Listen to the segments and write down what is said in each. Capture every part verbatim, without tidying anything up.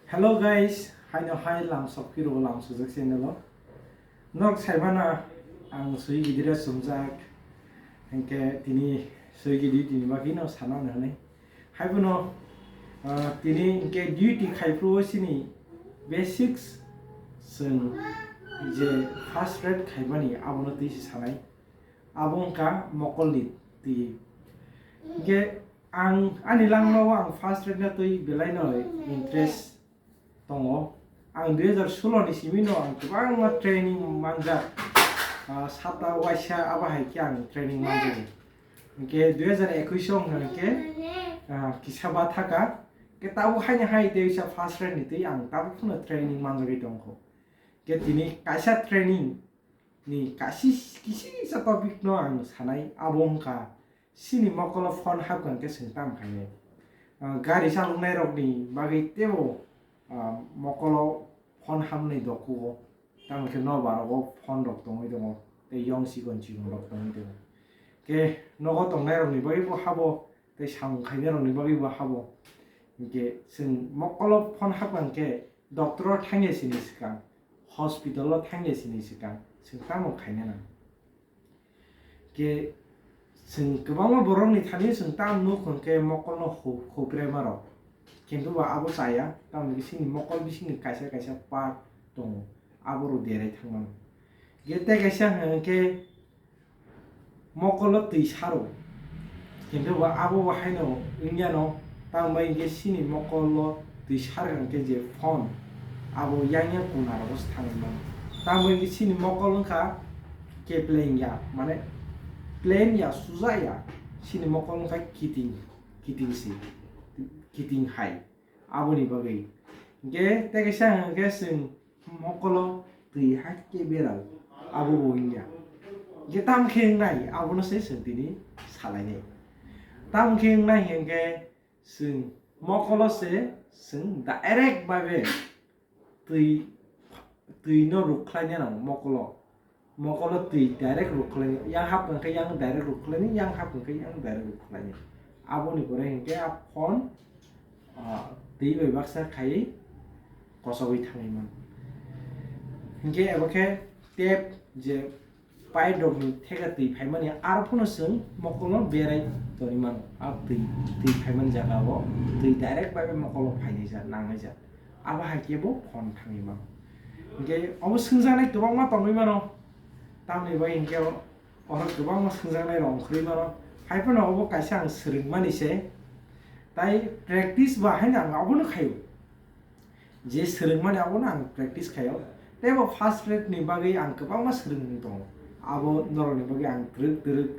Hello guys, haino hai lamsok kiro lamsojak channel o. Nok saimana ang sui gidira sumjak. Hingke tini sui gidi tini bagwi no sana hwnwi. Haibono, ah, tini hingke duty khai phuru sini basics sing je first rate khaimani abono twi se sanai. Abo wngkha mokolni twi. Hingke ang ani langmao ang first rate no twi belai no interest tongo. Ang dui hajar solo ni simi no ang kwbangma training manjak. Ah, sata waisa abo hai khe ang training manjak. Hingke dui hajar ekwis o hingke, ah, kisa ba thaka. Ke tabuk haini hai tei sa first rate ni twi ang tabuk phano training manjagwi tongkho. Ke tini kaisa training ni kasi kisi sa topic no ang sanai abo wngkha sini mokolo phone hapkang khe sing tam khainai. Ah, gari chaloknai rokni bagwi tebo, ah, mokolo phone hamnai dokugo. Tamo khe nobar rogo phone rok tongwi tongo tei yong sikon sikon rok tongwi tongo. Ke nogo tongnai rokni bagwi bo habo tei samung khainai rokni bagwi bo habo. Hingke sing mokolo phone hapkang khe doctor o thangya sini swkang, hospital o thangya sini swkang, sing tamo khaina nang. Ke sing kwbangma borok ni thani sing tam nuk hwn khe mokol no hu-, hupre ma rok. Kintu ba abo chaya, tamo khe sini mokol bising ni kaisa kaisa part tongo, abo rok derai thang mano. Ge tei kaisa hwn khe mokolo twi saro. Kintu bo abo bo haino wngya no, tamo bai hingke sini mokolo twi sar hingke je phone, abo yang yang kuna rogo se thangwi mano. Tamo hingke sini mokol wngkha kepleng ya, mane plain ya, suja ya, sini mokol wngkha kiting, kiting si, kiting hai, aboni bagwi. Hingke tei kaisa hingke chwng mokolo twi hakke berao, abo bo wngya. Hingke tamo khe wngnai, abono se chwng tini salainai. Tamo khe wngnai hingke chwng mokolo se chwng direct babe twi, twi no rwkhlaina nang mokolo. Mokolo twi direct rwkhlaini, yang hap hwnkhe yang direct rwkhlaini, yang hap hwnkhe yang direct rwkhlaini. Aboni pore hwnkhe a phone, ah, twi bai baksa khaiwi kosogwi thangwi mano. Hwnkhe abo khe tap je pipe rokni theka twi phaimani aro phano chwng mokolo berai tongwi mano. A twi, twi phaimani jaga o twi direct bai mokolo phainai ja, nangnai ja. Abo hai khe bo phone thangwi mano. Hingke obo swngjaknai kwbangma tongwi mano. Tamoni bai hingke o-, oro kwbangma swngjaknai rok ongkhorwi mano. Hai phano obo kaisa ang swrwngmani se. Tai practice ba haino ang abono khaio. Je swrwngmani abono ang practice khaio. Tei bo first rate ni bagwi ang kwbangma swrwngmung tongo. Abo norokni bagwi ang twrwk twrwk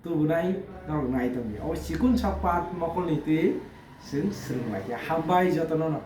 tubunai norok nai tongdi. Obo chikon sa part mokolni twi chwng swrwng lai khe. Hambai jotono no.